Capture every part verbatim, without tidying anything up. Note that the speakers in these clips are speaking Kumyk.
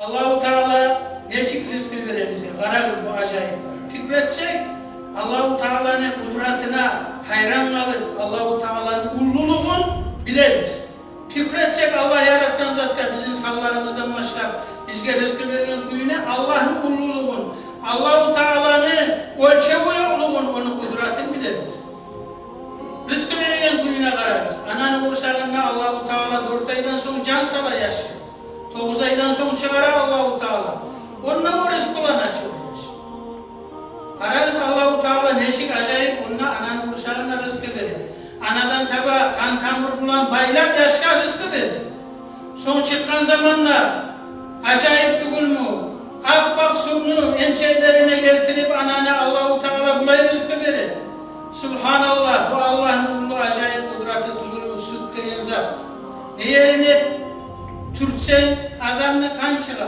Аллагьу Таала нечик ризкъы бере бизге? Къарагъыз бу ажайып. Пикру этсек, Аллагьу Тааланы къудратына гьайран къалып, Аллагьу Тааланы уллулугъун билебиз. Пикру этсек, Аллагь яратгъан затгъа, бизин санларыбыздан башлап бизге ризкъы берген кююне, Аллагьны уллулугъун, Аллагьу Тааланы оьлчеви ёкълугъун, ону къудратын билебиз. Ризкъы береген кююне къарагъыз. Ананы къурсагъында Аллагьу Таала дёрт айдан сонг жан сала яшгъа. Тогъуз айдан сонг чыгъара Аллагьу Таала. Онда о ризкъы булан ача о яш. Къарагъыз, Аллагьу Таала нечик ажайып, онда ананы къурсагъында ризкъы бере. Анадан таба къан тамур булан байлап яшгъа ризкъы бере. Сонг чыкъгъан заманда, ажайып тюгюлмю, аппакъ сувну эмчеклерине гелтирип, ананы Аллагьу Таала булай ризкъы бере. Субгьаналлагь, бу Аллагьны уллу ажайып къудраты тюгюлмю, сют деген зат? Не ерине тюртсенг, адамны къан чыгъа.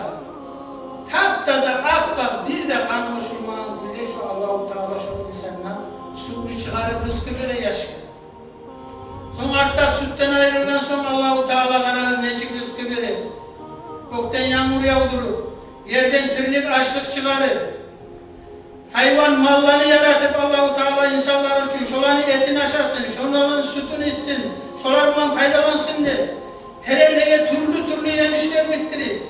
Тап-таза, аппакъ, бир де къан къошулмагъан кюйде шо Аллагьу Таала шо инсандан сютню чыгъарып ризкъы бере яшгъа. Сонг артда сютден айрылгъан сонг Аллагьу Таала, къарагъыз, нечик ризкъы бере. Кёкден янгур явдуруп, ерден тирлик, ашлыкъ чыгъарып, гьайван малланы яратып Аллагьу Таала инсанлар учун, шоланы этин ашасын, шоланы сютюн ичсин, шолар булан пайдалансын деп, тереклеге тюрлю-тюрлю емишлер битдирип.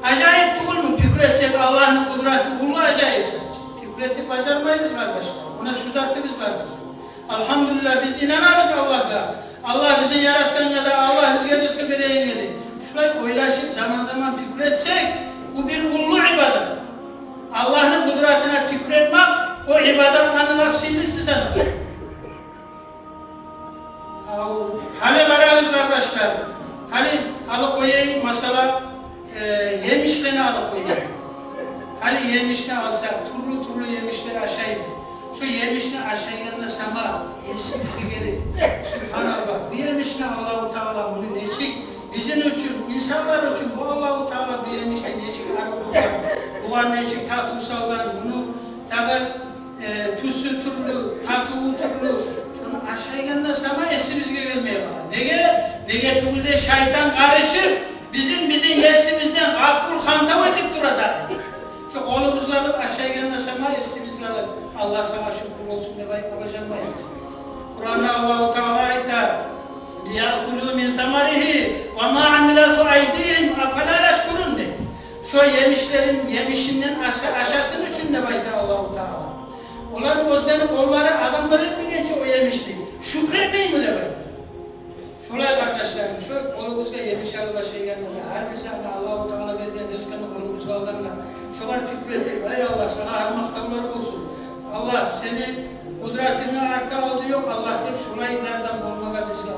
Ажайып тюгюлмю? Пикру этсек, Аллагьны къудраты уллу, ажайып зат. Пикру этип бажармайбыз, къардашлар. Муна шу затыбыз бар бизин. Алгьамдулиллагь, биз инанабыз Аллагьгъа. Аллагь бизин яратгъангъа да, Аллагь бизге ризкъы берегенге де. Шулай ойлашып, заман-заман пикру этсек, бу бир уллу ибадат. Аллагьны къудратына пикру этмек, о ибадатланы лап сыйлысы санала. Гьали къарагъыз, къардашлар, гьали алып къояйыкъ, масала, э, емишлени алып къояйыкъ. Гьали емишни алсакъ, тюрлю-тюрлю емишлер ашайбыз. Шо емишни ашайгъанда сама эсибизге гелип, субгьаналлагь, бу емишни Аллагьу Таала муну нечик бизин учун, инсанлар учун, бу Аллагьу Таала бу емишни нечик арив къылгъан, бугъар нечик татыв салгъан, муну дагъы э, тюсю тюрлю, татыву тюрлю. Шону ашайгъанда сама эсибизге гелмей къала. Неге? Неге тюгюл де, шайтан къарышып, бизин, бизин есибизден гъапул, хантав этип тура дагъы. Шо къолубузгъа алып, ашайгъанда сама эсибизге алып, Аллагь, сагъа шюкюр болсун деп айтып бажармайбыз. Къуранда Аллагьу Таала айта: «Лиякулу мин самаригьи ва ма амилатгьу айдигьим, афала яшкурун», — деп. Шо емишлерин, емишинден аша-, ашасын учун деп айта Аллагьу Таала. Оланы оьзлени къоллары адамлар этмегенче о емишни, шюкюр этмейми деп айта. Шолай, къардашларым, шо къолубузгъа емиш алып ашайгъанда да, гьар бир затны Аллагьу Таала берген ризкъыны къолубузгъа алгъанда, шогъар пикру этип: «Эй Аллагь, сагъа гьар макътавлар болсун. Аллагь, сени къудратынгны арты-алды ёкъ, Аллагь», — деп, шолайлардан болмагъа бизге